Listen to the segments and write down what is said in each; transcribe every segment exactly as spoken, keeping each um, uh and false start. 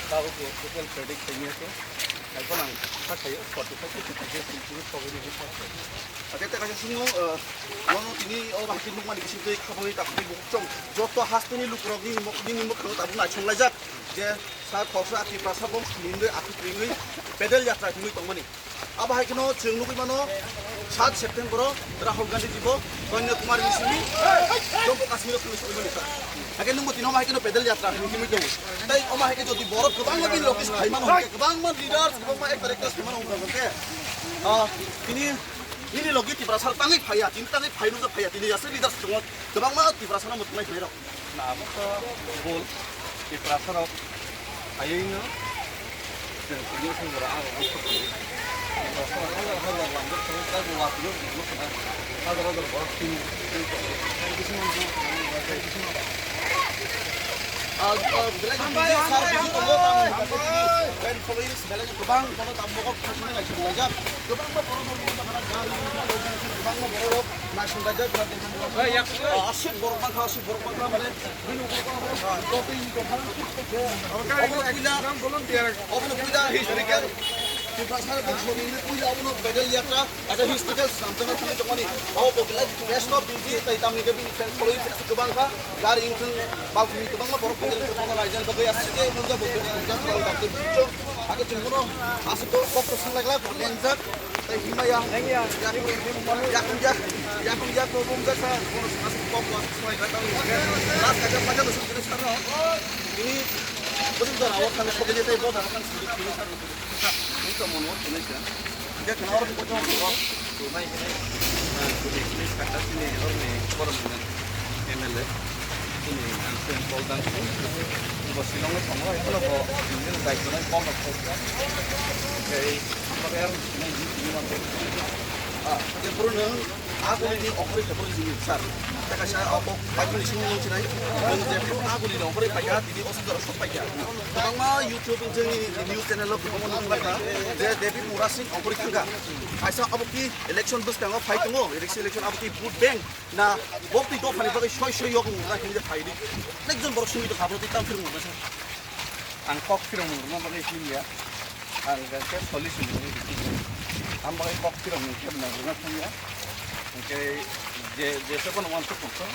Tabuk total predict khaimya khe, haikhe ang sakhayo forty five to fifty days ni simi sogwi rwgwi sakhayo. Ake tei kaisa simo, ah, nono tini o bahai khe nukmani bisingtwi khabangni tabukni bukhuk chwng joto hasteni lukurok nini mok-, nini mwkhangno tabuk naisong laijak je sa khoroksa Tiprasa bongso hinwi akhuk ringwi pedal yatra hinwi tongmani. Abo hai kheno chwng nugwi mano, sat September o Rahul Gandhi jibo Kanyakumari ni simi Jammu Kashmir o thangwi sogwi mani kha. Hakhe nwngbo tini omo hai kheno pedal yatra hinwi thangwi tongo. Tei omo hai khe jodi borok kwbangma bini logi phai mano hwnkhe, kwbangma leaders, kwbangma actor actress phai mano hwnkhe, ah, tini, nini logi Tiprasa tangwi phaiya, tini tangwi phai nukjak phaiya, tini aswk leaders tongo, kwbangma Tiprasa no mwthangwi phairok. Na, abo to bol, Tiprasa rok phaiwi no chwng tini songbo rok ang rok wngkha. Tiprasa rok hajar hajar lamjak tongo, tei bo watwi rok bo khna hajar hajar borok tini, tini tongo. Ah, ah, belai no video sar video tongo, tamo hwnkhe tini fan followings belai no kwbang, bono tamo kok thangwi naising laijak. Kwbangma borok rok, kwbangma borok rok naising laijak, aswk borok bangkha, aswk borok bangkha, mane, Obono puila, obono puila historical Tiprasa bongso ni puila obono pedal yatra, ada historical samtana tuli tongmani. Abo bo belai best of busy, tai tamni ke bini fan following se kwbang kha, gari engine bal tumi kwbangma borok pedal tongmani, raijani bagwi aswk khe nukjak bo nukjak, nukjak, nukjak. Ake chwng bono aswk kok to swng lai glak, lengjak. Tei himaya, yakung, yakung, yakung, yakung, yakung, bumjak sa, bono aswk kok wa, swlai gra tang. Last kaisa paja no sukri sarno. Ini, bujung jora awak kan sokini tei bo jora kan sukri sukri sarno. Ini to mon wor kene sa. Dia kena orang bujung orang. Rumah ini, ini kata sini orang ni orang ni M L A. Ini ang sen Paul Dang. Bo Shillong no tongo, ekhono bo nini daitwno kok no kok ya. Tei ang bagwi ang sinai ni sini ma kok. Ah, je bro nwng a guli ni okhori khobor jini sir. Tei kaisa o kok bai ni sini nwng sinai. Nwng je a guli ni okhori paikha, tini o sujaro sok paikha. Kwbangma YouTube jeni news channel o kwbangma nukhlaikha je David Murasing okhori thangkha. Kaisa abo ki election bwskango phai tongo, election, election abo ki vote bank. Na, bo twi dophani bagwi soi soi yok nung na hinwi phai di. Nekjon borok simi to khabro twi tam phirung nung sa. Ang kok phirung nung na bagwi himya. Ang ga ke solution nung di. Ang bagwi kok phirung nung khe na nung na thangya. Hingke je, je se kono wan thuk thuk.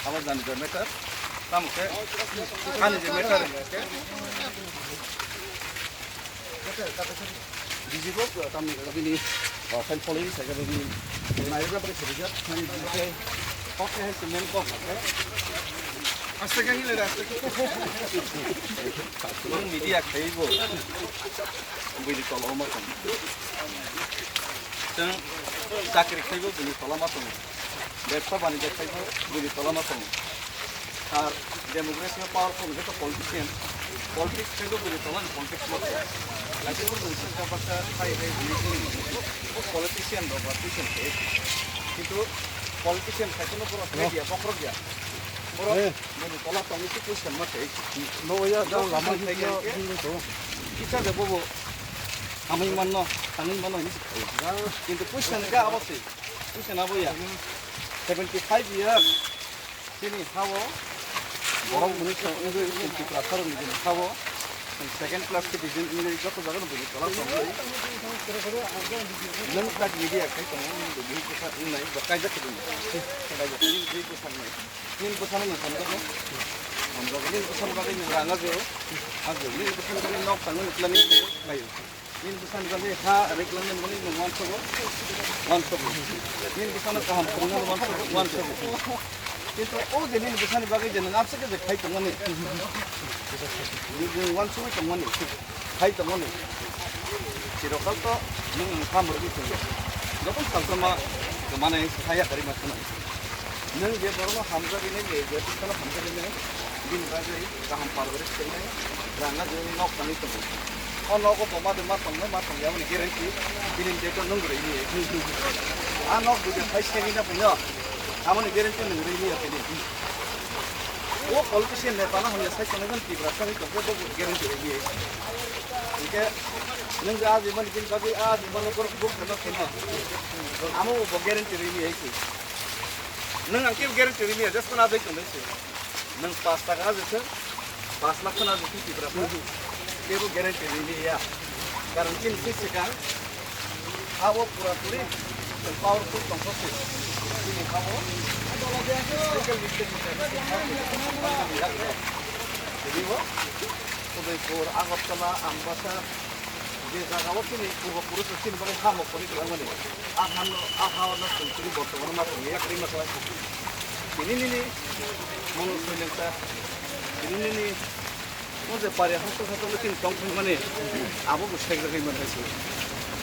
Amo jani je matter. Tamo khe ani je matter. Bijiko tamni bini fan following saja bini naira bari khobijak. Kok hai semen kok. Aste kang ile aste. Nung media khaibo. Bini tolo ma tong. Teng chakri khaibo bini tolo ma tong. Bebsa banijak khaibo bini tolo ma tong. Ar democracy o powerful hwnkhe to politician. Politics khe bo bini tolani politics ma khe. Naisingkhe bini saka baka khai khai bini bini. O politician rok ba politician khe. Kintu politician khai kheno borok media bokhorok ya. Borok bini tola tongwi se question ma khe. No ya, da lama khai khe. Kicha de bobo. Amai manno, amai manno ni. Kintu question ga abo se. Question abo ya. Seventy five years. Chini ha-o borok mwnwi se wngwi chini Tiprasa rokni bini ha-o chwng second class citizen wngwi joto jaga no bini tola tongwi. Nwng tak media khai tongo, nwng bini bwsa wngnai, bo kaijak khe bini. Kaijak nini bwsa wngnai. Nini bwsano nwng hamjakgo. Hamjakgo. Nini bwsani bagwi nwng rang ajo. Ajo. Nini bwsani bagwi nok tangwi planning khlaio. Nini bwsani bagwi ha rwkhlangni bagwi nwng uansugo, uansugo. Nini bwsano kaham phwrwngna uansugo, uansugo. Kintu o je nini bwsani bagwi je nwng abse khe je khai tongmani, nwng uansugwi tongmani, khai tongmani. Chirokal to nwng ang kha mwrwgwi tongo. Jokhon salsa ma kwmani saya kari ma kheno. Nwng je borokno hamjagwi nai, je bwsano hamjagwi nai, bini bagwi kaham parwarish khainai, ranga je nok tangwi tongo. O nogo bo ma de ma tongno ma tongya aboni guarantee bini date o nwng rwini. A nok bwdwi phai sengwi na phino, aboni guarantee nwng rwini ya bini. O politician neta no hamya sai tongo, Tiprasa ni tongkhe bo guarantee rwini. Hinkhe nwng je a jiboni bini bagwi a jiboni borok buk kheno kheno. Amo bo guarantee rwini ya se. Nwng ang kebo guarantee rwini ya, just kheno ajai tongwi se. Nwng paanch taka ajai thung, paanch lakh kheno ajai thung Tiprasa. Kebo guarantee riliya. Karon chini si swkang abo pura puri powerful tongkha se. Chini abo special mistake ni kaisa. Tini bo Udaipur, Agartala, Ambasa, je jaga o chini purbo purus chini bagwi ha mokoli kwlangmani. A ha no, a ha no sentiri bortomano ma tongya, kwrwi ma kwlai. Tini nini mono soilengta, tini nini O je pari hostel hostel chini tong thangmani abo bo sek rwgwi man hai se.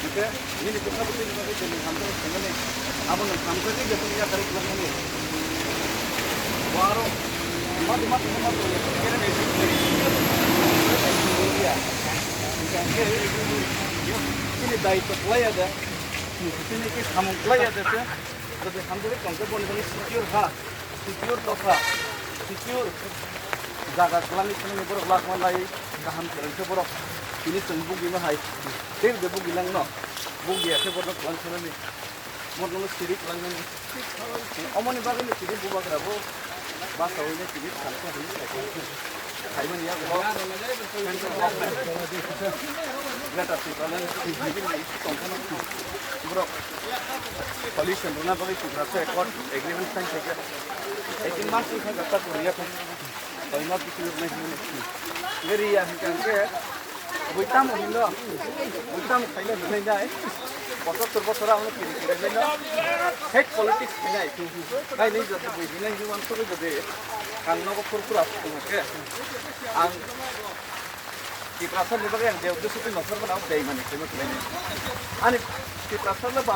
Hwnkhe nini bwkha bwtwi ni bagwi chini hamjak thangmani abo nwng hamjakgwi je tongya kari kwlangmani. Bo aro ma ma ma ma kere nai se. Hwnkhe chini daitw kwlaiya de. Chini khe samung kwlaiya de se. Jodi hamjakgwi tongkhe boni bagwi secure ha. Secure tokha, secure jaga kwlangwi thangni borok lakma lai kaham kwrwngkhe borok tini chwng bugima hai. Tei de bugilangno, bugiya khe borokno kwlang sanani, borokno sirik kwlangnani. Omoni bagwino tini bubagra bo bachawino tini salsa hwnwi saikha. Saimani yago central government, Greater Tipraland tongkhano borok solution rwna bagwi Tiprasa accord agreement sign khaikha. Eighteen months wngkha jata kwrwngya kha. Koima bisi nuknai hinwi. Hwnkhe riya hwnkha hwnkhe bui tamo hino, bui tamo khaina hinwi nai. Pochottor bochor ang kiri kiri nai no. Fake politics khainai. Kainwi jodi bui hinai hinwi wansugwi jodi ang nogo phurphura hwnkhe ang Tiprasa ni bagwi ang je uddesho twi nosor mano, ang beimani khaima khlainai. Ani Tiprasa le ba